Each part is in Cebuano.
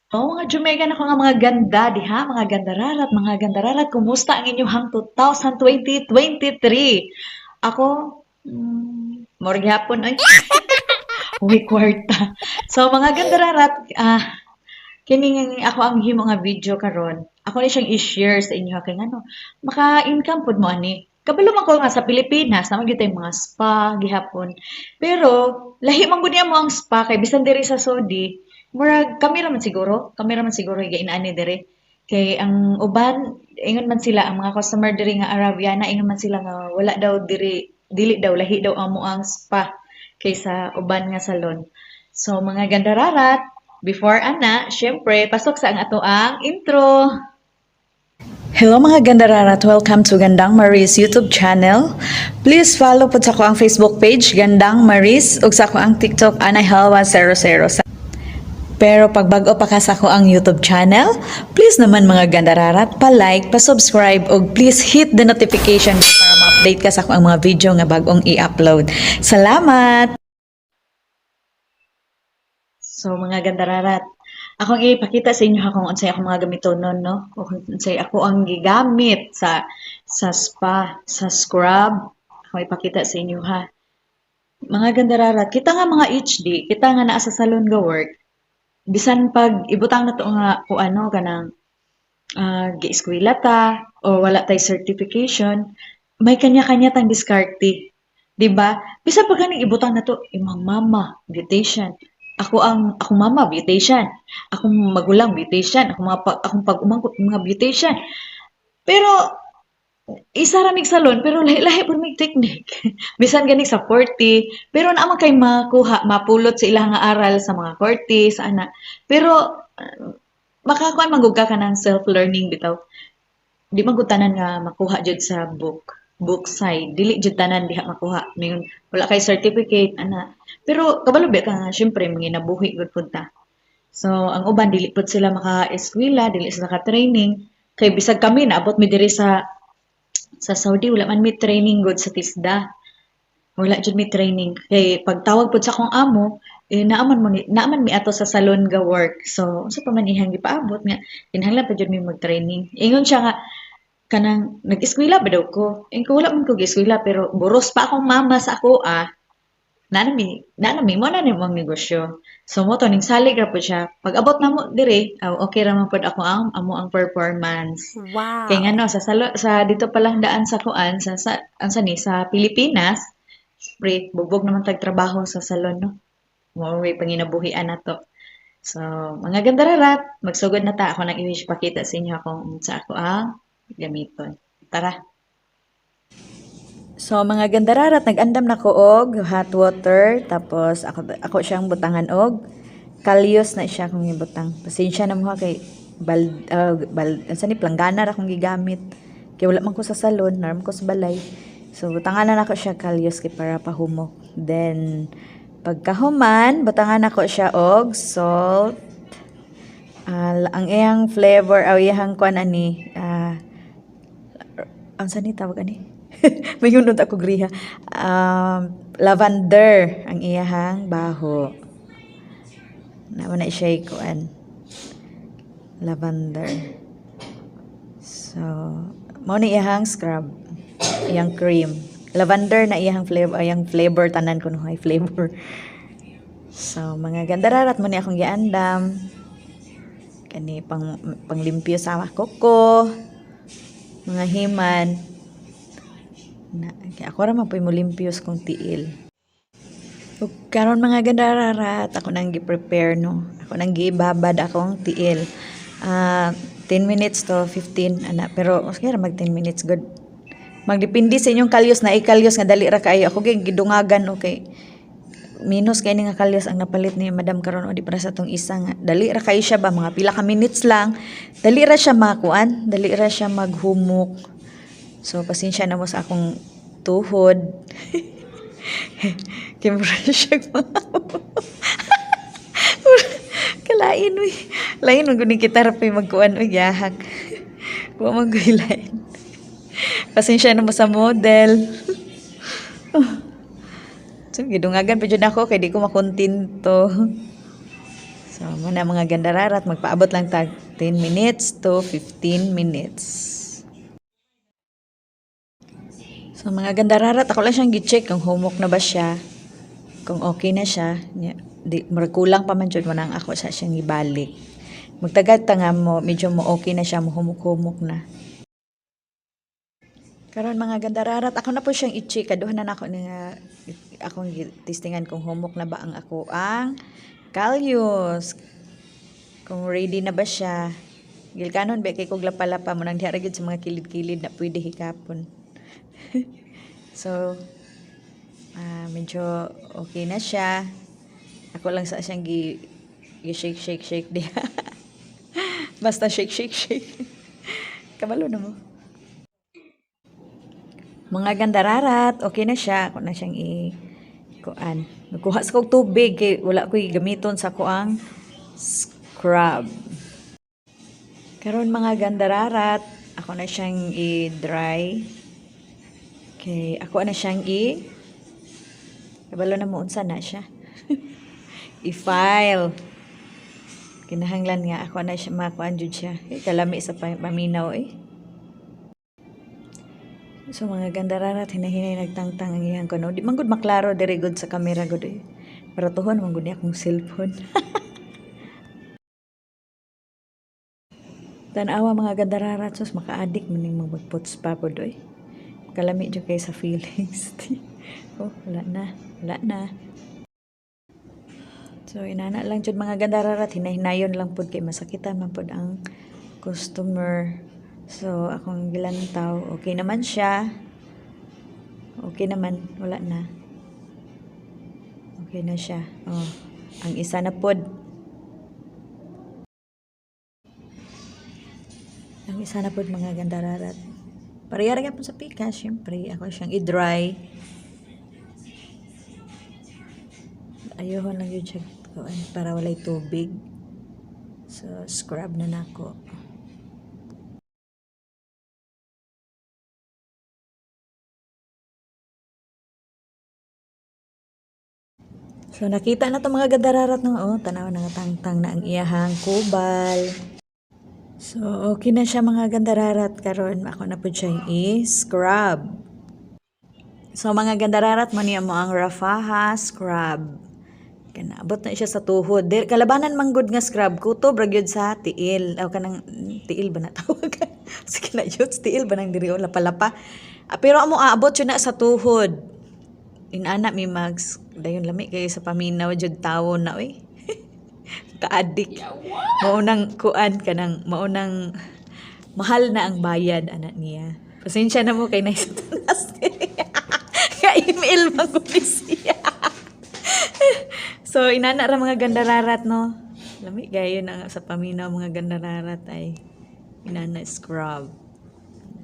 Oh, mga Jamaican ako nga mga ganda diha, mga gandararat, kumusta ang inyong 2023? Ako, murag gihapon ay. Uy, kwarta. So mga gandararat, kining ako ang himo nga video karon. Ako ni siyang i-share sa inyo kay ngano, maka-income pud mo ani. Kabalo man ko nga sa Pilipinas, naa man gyud tay mga spa gihapon. Pero lahi man gud niya mo ang spa kay bisan diri sa Saudi, murag kami ra man siguro, kami ra man siguro higainani diri. Kay ang uban, ingon man sila ang mga customer diri nga Arabiana, ingon man sila nga wala daw diri, dili daw lahi daw amo ang spa kaysa uban nga salon. So mga gandararat, before ana, syempre pasok sa ang ato ang intro. Hello mga gandararat, welcome to Gandang Maris YouTube channel. Please follow po sa ako ang Facebook page Gandang Maris ug sa ako ang TikTok Anay Halwa 00. Pero pag bago pa ka sa ako ang YouTube channel, please naman mga gandararat, pa-like, pa-subscribe ug please hit the notification para ma-update ka sa ako ang mga video nga bagong i-upload. Salamat! So mga gandararat, akong ipakita sa inyo kung unsay akong mga gamitonon, no? Kung unsay ako ang gigamit sa spa, sa scrub, ako ipakita sa inyo ha. Mga gandararat, kita nga mga HD, kita nga naa sa salon ga work. Bisan pag ibutang na to nga kung ano kanang gieskwela ta o wala tay certification, may kanya-kanya tang diskarte. 'Di ba? Bisan pa ganing ibutang na to imong mama, beautician. Ako ang akong mama beautician, akong magulang beautician, akong mga akong pag-umangkot mga beautician. Pero isa ra mig salon pero lahi-lahi pud mig technique. Bisan gani sa 40, pero naa man kay makuha, mapulot sa ilang nga aral sa mga 40 sa ana. Pero makakuan man gud ka kanang self-learning bitaw. Di man gud tanan nga makuha jud sa book side. Dili jud tanan diha makuha. Mingon wala kay certificate ana. Pero kabalo ba ka nga syempre manginabuhi gud pud ta. So ang uban dili pud sila maka-eskwela, dili sila ka-training. Kay bisag kami naabot mi diri sa Saudi, wala man mi training gud sa TISDA. Wala jud mi training. Kay pagtawag pud sa akong amo, eh, naaman mi ato sa salon ga work. So unsa pa man iyang gipaabot nga kinahanglan pa jud mi mag-training. Ingon siya nga kanang nag-eskwela ba daw ko? Ingon ko wala man ko gi-eskwela pero buros pa akong mama sa ako ah. Naa na mi mo na ni ang negosyo. So mo to ning salig ra pud siya. Pag abot namo diri, aw, okay ra man pud ako ang amo ang performance. Kay ngano sa salo, sa dito pa lang daan sa kuan sa unsa ni sa Pilipinas, syempre bugbog naman tag trabaho sa salon, no. Mao may panginabuhian nato. So mga gandararat, magsugod na ta. Ako nang i-wish pakita sa inyo kung unsa ako ang gamiton. Tara. So mga gandararat, nag-andam na ko og hot water, tapos ako siyang butangan og kalyos na siya akong gibutang. Pasensya na mo ha kay bal unsa ni, planggana ra akong gigamit. Kay wala man ko sa salon, naa man ko sa balay. So butangan na nako siya kalyos kay para pahumok. Then pagkahuman, butangan nako siya og salt. Ang iyang flavor aw iyang kuan ani, unsa ni tawag ani? May unod ako griha. Lavender ang iyahang baho. Naman na siya kuan. Lavender. So, mao ni iyahang scrub. Iyang cream. Lavender na iyahang flavor, iyang flavor tanan kuno hay flavor. So, mga gandararat, mo ni akong giandam. Kani pang panglimpyo sa kuko, mga himan. Na, kaya ako ra man po'y molimpyo sa kong tiil. Ug karon mga gandararat, ako nang gi-prepare, no. Ako nang giibabad akong tiil. 10 minutes to 15 ana, pero okay ra mag 10 minutes good. Magdepende sa inyong kalyos na ikalyos nga dali ra kaayo. Ako gyud gidungagan, okay. Minus kay ni nga kalyos ang napalit ni Madam karon o di para sa tong isa nga dali ra kayo siya ba, mga pila ka minutes lang dali ra siya makuan, dali ra siya maghumok. So pasensya na mo sa akong tuhod kay mura siya kalain uy, lain man gud ni kita ra pay magkuan uy, gahak wa man gud lain. Pasensya na mo sa model. So, gidungagan pa jud ako kay di ko makontento. So, muna, mga gandararat, magpaabot lang tag 10 minutes to 15 minutes. So, mga gandararat, ako lang siyang gi-check kung humok na ba siya, kung okay na siya. Nya, di, murag kulang pa man jud mo nang ako sa siyang ibalik. Magtagad ta nga mo, medyo mo okay na siya, mo humok-humok na. Karon, mga gandararat, ako na po siyang i-check. Kaduha na nako nga akong testingan kung humok na ba ang ako ang callus. Kung ready na ba siya. Gilkanon ba kay kog lapa-lapa mo nang diha ra gyud sa mga kilid-kilid na pwede hikapon. So, medyo okay na siya. Ako lang sa siyang gi shake, shake, shake diha. Basta shake, shake, shake. Kabalo na mo. Mga gandararat, okay na siya. Ako na siyang i kuan. Nagkuha sa kog tubig kay wala ko'y gamiton sa kuang scrub. Karon, mga gandararat, ako na siyang i-dry. Okay, ako na siyang i kabalo na mo unsa na siya. I-file. Kinahanglan nga ako na siya makuan jud siya. Eh, kalami sa paminaw eh. So, mga gandararat, hinahinay nagtangtang ang iyang kuno. Di man gud maklaro diri gud sa kamera gud eh. Baratuhon man gud niya akong cellphone. Tan-awa, mga gandararat, sus, maka-addict man ning mag-foot spa pod oy. Kalami jud kay sa feelings. Oh, wala na, wala na. So inana lang jud, mga gandararat, hinahinayon lang pod kay masakitan man pod ang customer. So akong gilantaw, okay naman siya. Okay naman, wala na. Okay na siya. Oh, ang isa na pod. Ang isa na pod, mga gandararat. Pareha ra gyapon sa pikas, syempre. Ako siyang i-dry. Ayuhon lang yun siya kuan para walay tubig. So, scrub na nako. So, nakita na to, mga gandararat, no? Oh, tanaw na nga tangtang na ang iyahang kubal. So, okay na siya, mga gandararat, karon ako na po siya i-scrub. So, mga gandararat, mo niya mo ang Rafaha scrub. Kana abot na siya sa tuhod. Der, kalabanan manggod nga scrub, kutob ra gyud sa tiil. Aw, kanang tiil ba na tawag? Sige na yun, tiil ba nang diri o lapa-lapa. Ah, pero amo aabot yun na sa tuhod. Inana mi mags dayon lami kay sa paminaw jud tawo na oy. Ka-addict. Maunang kuan kanang maunang mahal na ang bayad ana niya. Pasensya na mo kay naay satanas. Ka-email man ko ni siya. So inana ra, mga gandararat, no. Lami gayo na nga sa paminaw, mga gandararat, ay inana scrub.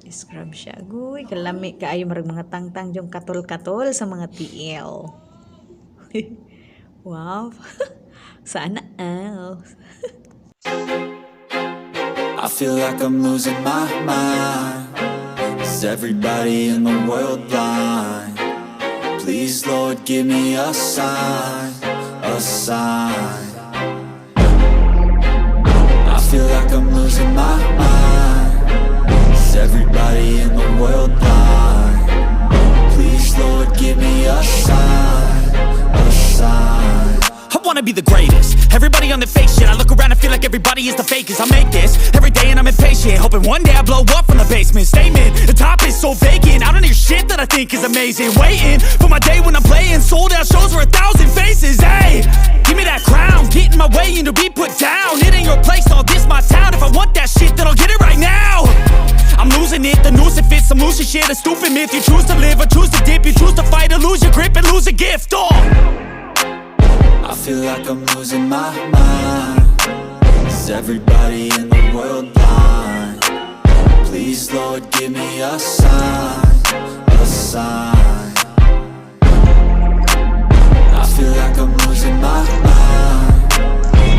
Scrub siya. Guy, kalami kaayo, marag mga tangtang yung katol-katol sa mga tiil. Wow. Sana all. I feel like I'm losing my mind. Is everybody in the world blind? Please, Lord, give me a sign, a sign. I feel like I'm losing my mind. Is everybody in the world blind? Please, Lord, give me a sign, a sign. I wanna be the greatest. Everybody on the fake shit. I look around and feel like everybody is the fakest. I make this every day and I'm impatient, hoping one day I blow up from the basement. Statement, the top is so vacant. I don't hear shit that I think is amazing. Waiting for my day when I'm playing sold out shows for 1,000 faces. Hey, give me that crown. Get in my way and to be put down. It ain't your place, all this my town. If I want that shit, then I'll get it right now. I'm losing it, the noose it fits, some losing shit, a stupid myth. You choose to live or choose to dip, you choose to fight or lose your grip and lose a gift. Oh. I feel like I'm losing my mind. Is everybody in the world blind? Please, Lord, give me a sign, a sign. I feel like I'm losing my mind.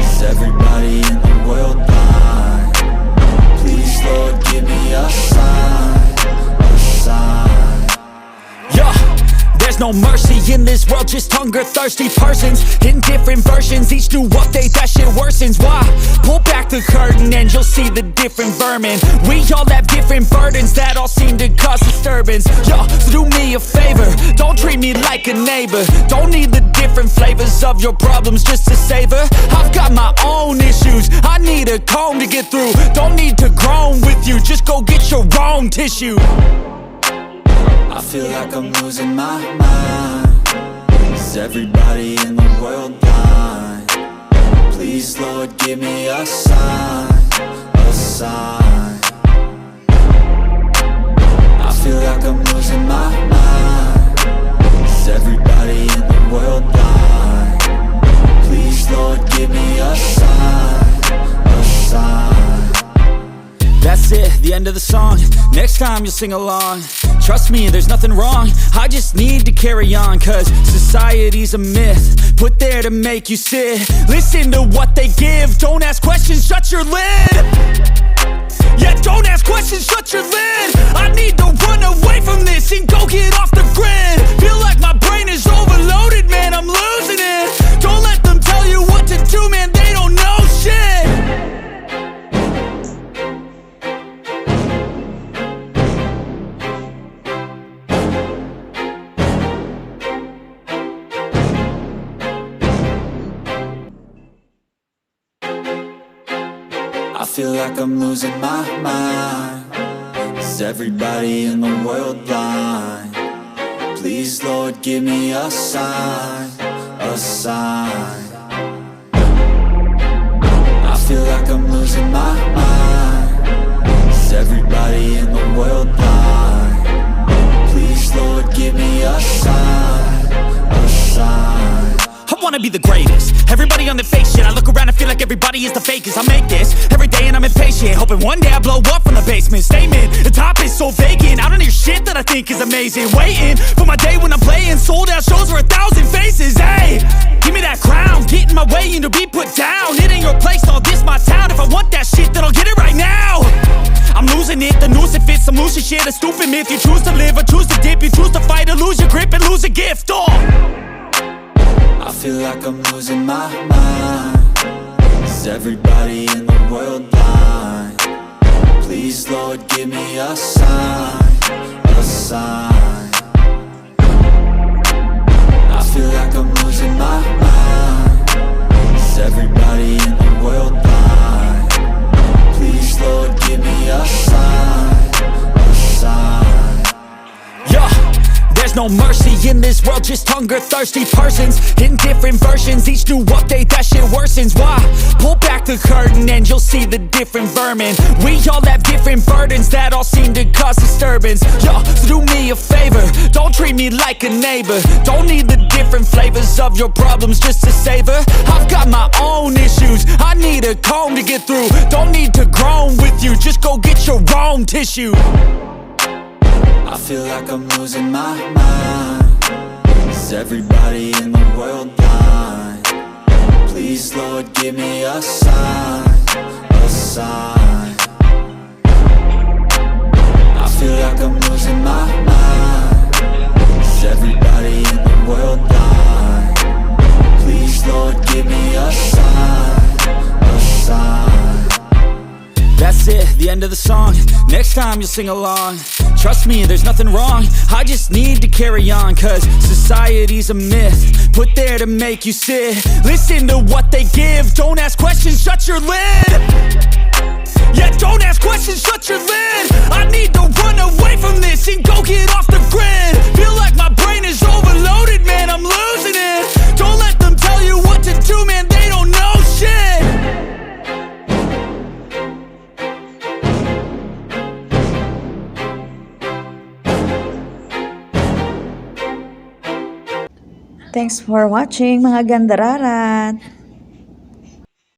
Is everybody in the world blind? Please, Lord, give me a sign, a sign. Yeah, there's no mercy. in this world, just hunger thirsty persons in different versions. Each new update, that shit worsens. Why? Pull back the curtain and you'll see the different vermin. We all have different burdens that all seem to cause disturbance. Yo, so do me a favor, don't treat me like a neighbor. Don't need the different flavors of your problems just to savor. I've got my own issues I need a comb to get through. Don't need to groan with you, just go get your own tissue. I feel like I'm losing my mind. Is everybody in the world blind? Please, Lord, give me a sign. I feel like I'm losing my mind. Is everybody in the world blind? Please, Lord, give me a sign. That's it, the end of the song. Next time you'll sing along. Trust me, there's nothing wrong. I just need to carry on, 'cause society's a myth put there to make you sit. Listen to what they give. Don't ask questions, shut your lid. Yeah, don't ask questions, shut your lid. I need to run away from this and go get off the grid. Feel like my brain is overloaded, man, I'm losing it. Don't let them tell you what to do, man, they don't know shit. I feel like I'm losing my mind. Is everybody in the world blind? Please, Lord, give me a sign. I feel like I'm losing my mind. Is everybody in the world blind? Please, Lord, give me a sign. I wanna be the greatest. Everybody on the fake shit. I look around and feel like everybody is the fakest. I make this every day and I'm impatient, hoping one day I blow up from the basement. Statement, the top is so vacant. I don't hear shit that I think is amazing. Waiting for my day when I'm playing sold out shows for 1,000 faces. Hey, give me that crown. Get in my way and to be put down. It ain't your place, all this my town. If I want that shit, then I'll get it right now. I'm losing it, the noose it fits, some losing shit, a stupid myth. You choose to live or choose to dip, you choose to fight or lose your grip and lose a gift. Oh. I feel like I'm losing my mind. Is everybody in the world blind? Please, Lord, give me a sign. I feel like I'm losing my mind. Is everybody in the world blind? Please, Lord, give me a sign. Yeah, there's no mercy in this world, just hunger thirsty persons in different versions. Each new update, that shit worsens. Why? Pull back the curtain and you'll see the different vermin. We all have different burdens that all seem to cause disturbance. Yo, so do me a favor, don't treat me like a neighbor. Don't need the different flavors of your problems just to savor. I've got my own issues I need a comb to get through. Don't need to groan with you, just go get your own tissue. I feel like I'm losing my mind. Is everybody in the world blind? Please, Lord, give me a sign. I feel like I'm losing my mind. Is everybody in the world blind? Please, Lord, give me a sign. That's it, the end of the song. Next time you'll sing along. Trust me, there's nothing wrong. I just need to carry on, 'cause society's a myth put there to make you sit. Listen to what they give. Don't ask questions, shut your lid. Yeah, don't ask questions, shut your lid. I need to run away from this and go get off the grid. Feel like my brain is overloaded, man, I'm losing it. Don't let them tell you what to do, man, they don't know shit. Thanks for watching, mga gandararat!